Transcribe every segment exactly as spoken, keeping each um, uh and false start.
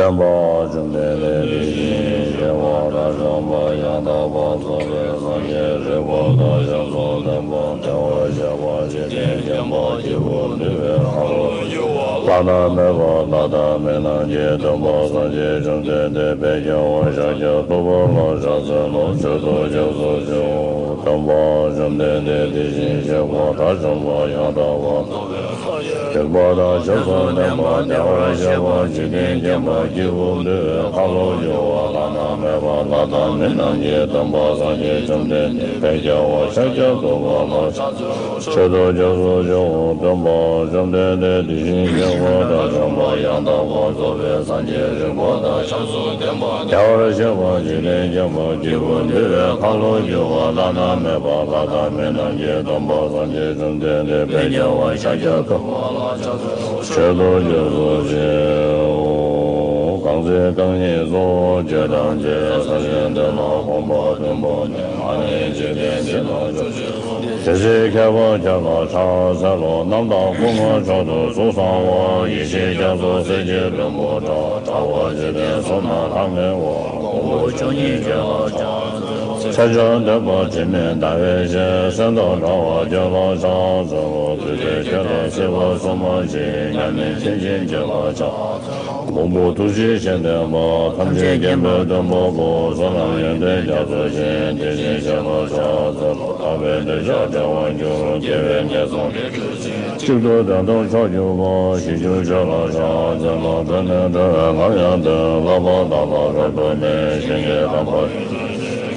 བསྟན་པ་བཅོམ་ལྡན་འདས་དེ་བཞིན་གཤེགས་པ་དང་བྱམས་པ་ཡང་དག་པར་རྫོགས་པའི་སངས་རྒྱས་རིག་པ་དང་ཞབས་སུ་ལྡན་པ། བདེ་བར་གཤེགས་པ་འཇིག་རྟེན་མཁྱེན་པ་སྐྱེས་བུ་འདུལ་བའི་ཁམས་ལ། བླ་ན་མེད་པ་ལྷ་དང་མི་རྣམས་ཀྱི་སྟོན་པ་སངས་རྒྱས་བཅོམ་ལྡན་འདས་དཔལ་རྒྱལ་བ་ཤཱཀྱ་ཐུབ་པ་ལ་ཕྱག་འཚལ་ལོ། མཆོད་དོ་སྐྱབས་སུ་མཆིའོ། སྟོན་པ་བཅོམ་ལྡན་འདས་དེ་བཞིན་གཤེགས་པ་དང་བྱམས་པ་ཡང་དག་པར་རྫོགས་པའི་སངས་རྒྱས་རིག་པ་དང་ཞབས་སུ་ལྡན་པ། བདེ་བར་གཤེགས་པ་འཇིག་རྟེན་མཁྱེན་པ་སྐྱེས་བུ་འདུལ་བའི་ཁམས་ལ་སྐྱོབ་པ། བླ་ན་མེད་པ་ལྷ་དང་མི་རྣམས་ཀྱི་སྟོན་པ་སངས་རྒྱས་བཅོམ་ལྡན་འདས་དཔལ་རྒྱལ་བ་ཤཱཀྱ་ཐུབ་པ་ལ་ཕྱག་འཚལ་ལོ། མཆོད་དོ་སྐྱབས་སུ་མཆིའོ། སྟོན་པ་བཅོམ་ལྡན་འདས་དེ་བཞིན་གཤེགས་པ་དང་བྱམས་པ་ཡང་དག་པར་རྫོགས་པའི་སངས་རྒྱས་རིག་པ་དང་ཞབས་སུ་ལྡན་པ། བདེ་བར་གཤེགས་པ་འཇིག་རྟེན་མཁྱེན་པ་སྐྱེས་བུ་འདུལ་བའི་ཁམས་ལ་སྐྱོབ་པ། བླ་ན་མེད་པ་ལྷ་དང་མི་རྣམས་ཀྱི་སྟོན་པ་སངས་རྒྱས་བཅོམ་ལྡན་འདས་དཔལ་རྒྱལ་བ་ཤཱཀྱ་ཐུབ་པ་ལ་ཕྱག་འཚལ་ལོ། མཆོད་དོ་སྐྱབས་སུ་མཆིའོ། གང་ཚེ་རྐང་གཉིས་སུ་བགྲོད་དང་བཅས། ས་གཞི་འདི་ལ་གོམ་པ་བདུན་བོར་ནས། མ་ལུས་འཇིག་རྟེན་འདི་ལ་སྐྱོབ་ཕྱིར་བཟུང་། དེ་ཚེ་མཁས་པ་ཁྱེད་ལ་ཕྱག་འཚལ་ལོ། རྣམ་དག་སྐུ་མངའ་མཆོག་ཏུ་གཟུགས་བཟང་བ། ཡེ་ཤེས་རྒྱ་མཚོ་གསེར་གྱི་ལྷུན་པོ་འདྲ། དྲ་བ་འཇིག་རྟེན་གསུམ་ན་ལྷང་ངེ་བ། གོང་བུ་བཅུ་གཉིས་ཁྱེད་ལ་ཕྱག་འཚལ་ལོ། མཚན་བྱང་ལྡན་པ་དྲི་མེད་ཟླ་བའི་ཞལ། གསེར་མདོག་འདྲ་བ་ཁྱེད་ལ་ཕྱག་འཚལ་ལོ། བདུད་སྡེ་ཁྱེད་ལ་སྲིད་པ་གསུམ་མ་མཆིས། མཉམ་མེད་མཁྱེན་ཅན་ཁྱེད་ལ་ཕྱག་འཚལ་ལོ། མང་པོ་ཐུགས་རྗེ་ཆེན་ལྡན་པ། ཐམས་ཅད་མཁྱེན་པའི་མགོན་པོ་པོ། བསོད་ནམས་ཡོན་ཏན་རྒྱ་མཚོ་ཆེ། དེ་བཞིན་གཤེགས་ལ་ཕྱག་འཚལ་ལོ། ལྷག་པའི་འདོད་ཆགས་བྲལ་བར་འགྱུར། སྐྱེ་བའི་ངན་སོང་ལས་གྲོལ་ཞིང་། གཅིག་ཏུ་བདེ་སྟོང་མཆོག་གྱུར་པ། ཞི་ཁྱོད་ཆོས་ལ་ཕྱག་འཚལ་ལོ། སྒྲོན་མེ་སྒྲོན་མེ་ལམ་ཡང་སྟོན། བསླབ་པ་དག་ལ་རབ་ཏུ་གནས། ཞིང་གི་དམ་པ་ཡོན་ཏན་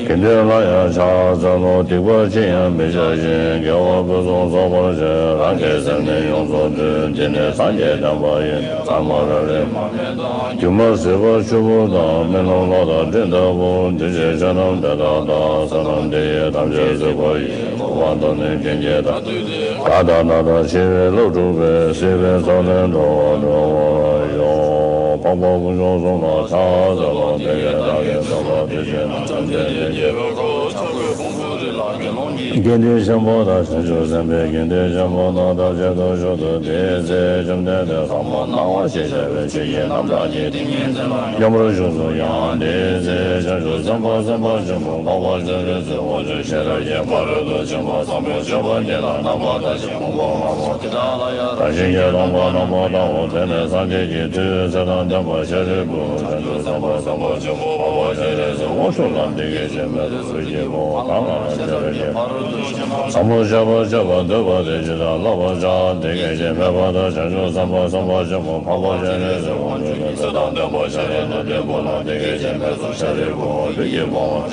དགེ་འདུན་ལ་ཡང་ཕྱག་འཚལ་ལོ། སྡིག་པ་ཅི་ཡང་མི་བྱ་ཞིང་། དགེ་བ་ཕུན་སུམ་ཚོགས་པར་བྱེད། རང་གི་སེམས་ནི་ཡོངས་སུ་འདུལ། འདི་ནི་སངས་རྒྱས་བསྟན་པ་ཡིན། ཚད་མ་རབ་རིམ་མ་མེད་དང་། སྒྱུ་མ་ཟིལ་པ་ཆུ་བུར་དང་། རྨི་ལམ་གློག་དང་སྤྲིན་ལྟ་བུར། འདུས་བྱས་ཆོས་རྣམས་དེ་དག་དང་། བསོད་ནམས་འདི་ཡིས་ཐམས་ཅད་གཟིགས་པ་ཡིས། འཁོར་བ་སྡུག་བསྔལ་རྐྱེན་གྱིས་བདག་ལྟ་དུས་དེར། བདག་དང་ནི་དང་འཆི་བའི་རླབས་འཁྲུགས་པས། སྲིད་པའི་མཚོ་ལས་འགྲོ་བ་སྒྲོལ་བར་ཤོག། འཕགས་པ་དཀོན་མཆོག་གསུམ་ལ་ཕྱག་འཚལ་ལོ། དེ་ཡིས་བདག་གི་སེམས་ལ་བདེ་ཆེན་ནམ། བཅོམ་ལྡན་འདས་རྒྱལ་བའི་འཁོར་ལོ་འཆང་བའི་ཕུང་པོ་རིགས་ལ་དགེ་སློང་གི་དགེ་འདུན་ཆེན་པོ་དང་བྱང་ཆུབ་སེམས་དཔའི་དགེ་འདུན་ཆེན་པོ་རྣམས་ཐམས་ཅད་དུ་བཞུགས་སོ། དེའི་ཚེ་བཅོམ་ལྡན་འདས་ཟབ་མོ་སྣང་བ་ཞེས་བྱ་བའི་ཆོས་ཀྱི་རྣམ་གྲངས་ཀྱི་ཏིང་ངེ་འཛིན་ལ་མཉམ་པར་བཞུགས་སོ། ཡང་དེའི་ཚེ་བྱང་ཆུབ་སེམས་དཔའ་སེམས་དཔའ་ཆེན་པོ་འཕགས་པ་སྤྱན་རས་གཟིགས་དབང་ཕྱུག་ཤེས་རབ་ཀྱི་ཕ་རོལ་ཏུ་ཕྱིན་པ་ཟབ་མོ་སྤྱོད་པ་འདི་ལ་རྣམ་པར་ཐར་ཞིང་། ཕུང་པོ་ལྔ་པོ་དེ་དག་ལ་ཡང་བརྟག་ཞིང་རྗེས་མཐོང་པ་རྣམ་པར་བལྟའོ། དེ་ནས་སངས་རྒྱས་ཀྱི་མཐུས་ཚེ་དང་ལྡན་པ་ཤཱ་རིའི་བུ། བྱང་ཆུབ་སེམས་དཔའ་སེམས་དཔའ་ཆེན་པོ་འཕགས་པ་སྤྱན་རས་གཟིགས་དབང་ཕྱུག་ལ་འདི་སྐད་ཅེས་སྨྲས་སོ། གཟུགས་ཀྱི་ཕུང་པོ་གང་ལ་ལ་ཤེས་རབ་ཀྱི་ཕ་རོལ་ཏུ་ཕྱིན་པ་ཟབ་མོ་སྤྱད་པར་སྤྱད་པར་འདོད་པ་དེས་ཇི་ལྟར་བསླབ་པར་བྱ། དེ་སྐད་ཅེས་སྨྲས་པ་དང་། བྱང་ཆུབ་སེམས་དཔའ་སེམས་དཔའ་ཆེན་པོ་འཕགས་པ་སྤྱན་རས་གཟིགས་དབང་ཕྱུག་གིས་ཚེ་དང་ལྡན་པ་ཤཱ་ར་དྭ་ཏིའི་བུ་ལ་འདི་སྐད་ཅེས་སྨྲས་སོ། ཤཱ་རིའི་བུའོ། ལུས་ཀྱི་ཕུང་པོ་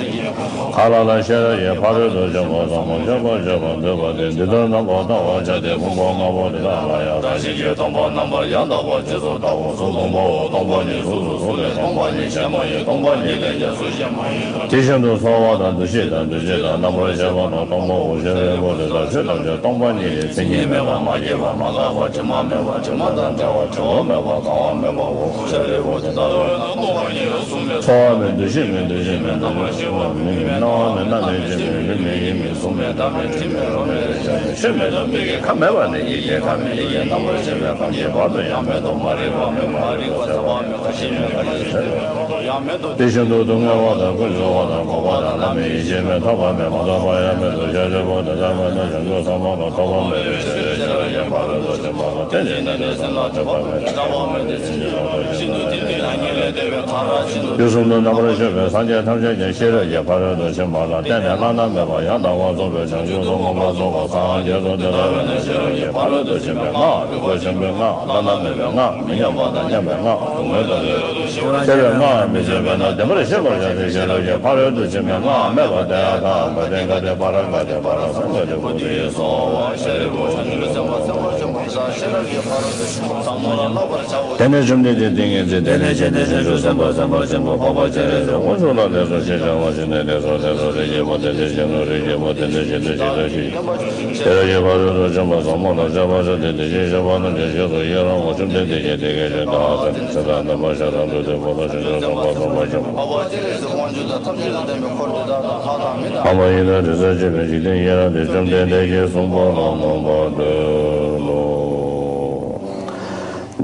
གང་ལ་ལ་ཤེས་རབ་ཀྱི་ཕ་རོལ་ཏུ་ཕྱིན་པ་ཟབ་མོ་སྤྱད་པར་སྤྱད་པར་འདོད་པ་དེས་འདི་ལྟར་རྣམ་པར་བལྟ་བར་བྱ་སྟེ། ཕུང་པོ་ལྔ་པོ་དེ་དག་ལ་ཡང་བརྟག་ཞིང་རྗེས་མཐོང་པ་རྣམ་པར་ཡང་དག་པར་རྗེས་སུ་བལྟའོ། གཟུགས་སྟོང་པའོ། སྟོང་པ་ཉིད་གཟུགས་སུ་གཟུགས་ལས་སྟོང་པ་ཉིད་གཞན་མ་ཡིན། སྟོང་པ་ཉིད་ལས་གཞན་སུ་གཞན་མ་ཡིན། དེ་བཞིན་དུ་ཚོར་བ་དང་། འདུ་ཤེས་དང་། འདུ་བྱེད་དང་། རྣམ་པར་ཤེས་པ་རྣམས་སྟོང་པའོ། ཤཱ་རིའི་བུ་དེ་དག་ཆོས་ཐམས་ཅད་སྟོང་པ་ཉིད་ལས། མཚན་ཉིད་མེད་པ། མ་སྐྱེས་པ། མ་འགགས་པ། དྲི་མ་མེད་པ། དྲི་མ་དང་བྲལ་བ། བྲི་བ་མེད་པ། གང་བ་མེད་པའོ། ཤཱ་རིའི་བུ་དེ་ལྟ་བས་ན་སྟོང་པ་ཉིད་ལ་གཟུགས་མེད། ཚོར་བ་མེད། འདུ་ཤེས་མེད། འདུ་བྱེད་མེད། རྣམ་པར་ཤེས་པ་མེད། མིག་མེད། རྣ་བ་མེད། སྣ་མེད། ལྕེ་མེད། ལུས་མེད། ཡིད་མེད། གཟུགས་མེད། སྒྲ་མེད། དྲི་མེད། རོ་མེད། རེག་བྱ་མེད། ཆོས་མེད་དོ། མིག་གིས་ཁ་མེད་པ་ནས་ཡིད་ཀྱིས་ཁ་མེད། ཡིད་ཀྱིས་རྣམ་པར་ཤེས་པའི་ཁམས་ཀྱི་བར་དུ་ཡང་མེད་དོ། མ་རིག་པ་མེད། མ་རིག་པ་ཟད་པ་མེད། ཁ་ཞེ་མེད། ཁ་ཞེ་ཟད་པ་མེད། དེ་བཞིན་དུ་སྡུག་བསྔལ་བ་དང་། ཀུན་འབྱུང་བ་དང་། འགོག་པ་དང་། བླ་མེད་ཡེ་ཤེས་མེད། ཐོབ་པ་མེད། མ་ཐོབ་པ་ཡང་མེད་དོ། ཤཱ་རིའི་བུ་དེ་ལྟ་བས་ན་བྱང་ཆུབ་སེམས་དཔའ་ལ་ཐོབ་པ་མེད་པའི་ཕྱིར་ཏེ། ཤེས་རབ་ཀྱི་ཕ་རོལ་ཏུ་ཕྱིན་པ་ལ་བརྟེན་ནས་ནི་སེམས་ལ་སྒྲིབ་པ་མེད། ཀྱང་རྣམ་པར་ཤེས་པ་མེད། ཤིན་ཏུ་དེ་ནི་ཡང་ཉིད་ལས་འདས་པའི་མཐར་ཕྱིན་ཏོ། དུས་གསུམ་དུ་རྣམ་པར་ཤེས་པའི་སངས་རྒྱས་ཐམས་ཅད་ཀྱང་ཤེས་རབ་ཀྱི་ཕ་རོལ་ཏུ་ཕྱིན་པ་ལ་བརྟེན་ནས་བླ་ན་མེད་པ་ཡང་དག་པར་རྫོགས་པའི་བྱང་ཆུབ་ཏུ་མངོན་པར་རྫོགས་པར་སངས་རྒྱས་སོ། དེ་ལྟ་བས་ན་ཤེས་རབ་ཀྱི་ཕ་རོལ་ཏུ་ཕྱིན་པའི་སྔགས། རིག་པ་ཆེན་པོའི་སྔགས། བླ་ན་མེད་པའི་སྔགས། མི་མཉམ་པ་དང་མཉམ་པའི་སྔགས། སྡུག་བསྔལ་དང་བྲལ་བའི་སྔགས། ཤེས་པའི་སྔགས་མི་བརྗེད་པས་ན་བདེན་པར་གཤེགས་པར་བྱ་སྟེ། ཤེས་རབ་ཀྱི་ཕ་རོལ་ཏུ་ཕྱིན་པའི་སྔགས་སྨྲས་པ་དེ་ཡང་དག་ག་ཏེ་ག་ཏེ་པཱ་ར་ག་ཏེ་པཱ་ར་སཾ་ག་ཏེ་བོ་དྷི་ཡེ་སྭཱ་ཧཱ། ཤཱ་རིའི་བུ་བྱང་ཆུབ་སེམས་དཔའ་སེམས་དཔའ་ཆེན་པོ་དེ་དག་ཤེས་རབ་ཀྱི་ཕ་རོལ་ཏུ་ཕྱིན་པ་ཟབ་མོ་ལ་བསླབ་པར་བྱའོ། དེ་ནས་བཅོམ་ལྡན་འདས་ཏིང་ངེ་འཛིན་དེ་ནས་བྱས་ཏེ། བྱང་ཆུབ་སེམས་དཔའ་སེམས་དཔའ་ཆེན་པོ་འཕགས་པ་སྤྱན་རས་གཟིགས་དབང་ཕྱུག་ལ་ལེགས་སོ་ཞེས་བྱ་བ་བྱིན་ནས། ལེགས་སོ་ལེགས་སོ། རིགས་ཀྱི་བུ་དེ་འདྲའི་ཞིག་ལུས། རིགས་ཀྱི་བུ་དེ་འདྲའི་ཞིག་ལུས། ཞེས་བྱ་ཞིང་། ཤེས་རབ་ཀྱི་ཕ་རོལ་ཏུ་ཕྱིན་པ་ཟབ་མོ་ལ་སྦྱར་བར་བྱ་སྟེ། དེ་བཞིན་གཤེགས་པ་རྣམས་ཀྱང་རྗེས་སུ་ཡི་རང་ངོ་། བཅོམ་ལྡན་འདས་ཀྱིས་དེ་སྐད་ཅེས་བཀའ་སྩལ་ཏོ། ཚེ་དང་ལྡན་པ་ཤཱ་ར་དྭ་ཏིའི་བུ་དང་། བྱང་ཆུབ་སེམས་དཔའ་སེམས་དཔའ་ཆེན་པོ་འཕགས་པ་སྤྱན་རས་གཟིགས་དབང་ཕྱུག་དང་། ཐམས་ཅད་དང་ལྡན་པའི་འཁོར་དེ་དག་དང་། ལྷ་དང་མི་དང་། འཕགས་པ་ཡི་དྭགས་དྲི་ཟར་བཅས་པའི་འཇིག་རྟེན་ཡི་རངས་ཏེ། བཅོམ་ལྡན་འདས་ཀྱིས་གསུངས་པ་ལ་མོས་པར་འདོད་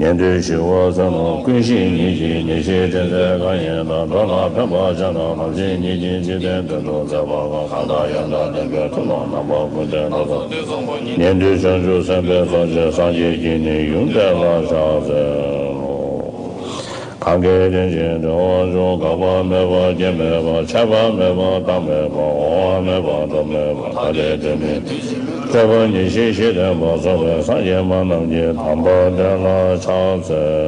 དོ། ཉན་ཐོས་ཞི་བ་ཚོལ་རྣམས་ཀུན་ཤེས་ཉིད་ཀྱིས། ཉེར་ཞིའི་དྲན་རྩེས་གང་ཡིན་དང་། འགྲོ་ལ་ཕན་པར་བྱེད་རྣམས་ལམ་ཤེས་ཉིད་ཀྱིས། འཇིག་རྟེན་དོན་དུ་མཛད་པ་གང་། གང་དག་ཡང་དག་བསྟན་པའི་མཐུ་རྣམས་རྣམ་པ་ཀུན་ལྡན་ལ་སོགས། ཉན་ཐོས་བྱང་ཆུབ་སེམས་དཔའི་ཚོགས་ཀྱིས། སངས་རྒྱས་ཀྱི་ནི་ཡུམ་དེ་ལ་ཕྱག་འཚལ་ལོ། གང་གིས་དེ་བཞིན་བདེ་བ་འབྱུང་། འགག་པ་མེད་པ་སྐྱེ་མེད་པ། ཆད་པ་མེད་པ་བརྟག་མེད་པ། འོང་བ་མེད་པ་འགྲོ་མེད་པ། ཐ་དད་དོན་མིན་ཏིང་འཛིན་མེད། སྤྲོས་པ་ཉེར་ཞི་ཞི་བརྟན་པ་སོགས་པའི། སངས་རྒྱས་སྨྲ་རྣམས་ཀྱི་དམ་པ་དེ་ལ་ཕྱག་འཚལ་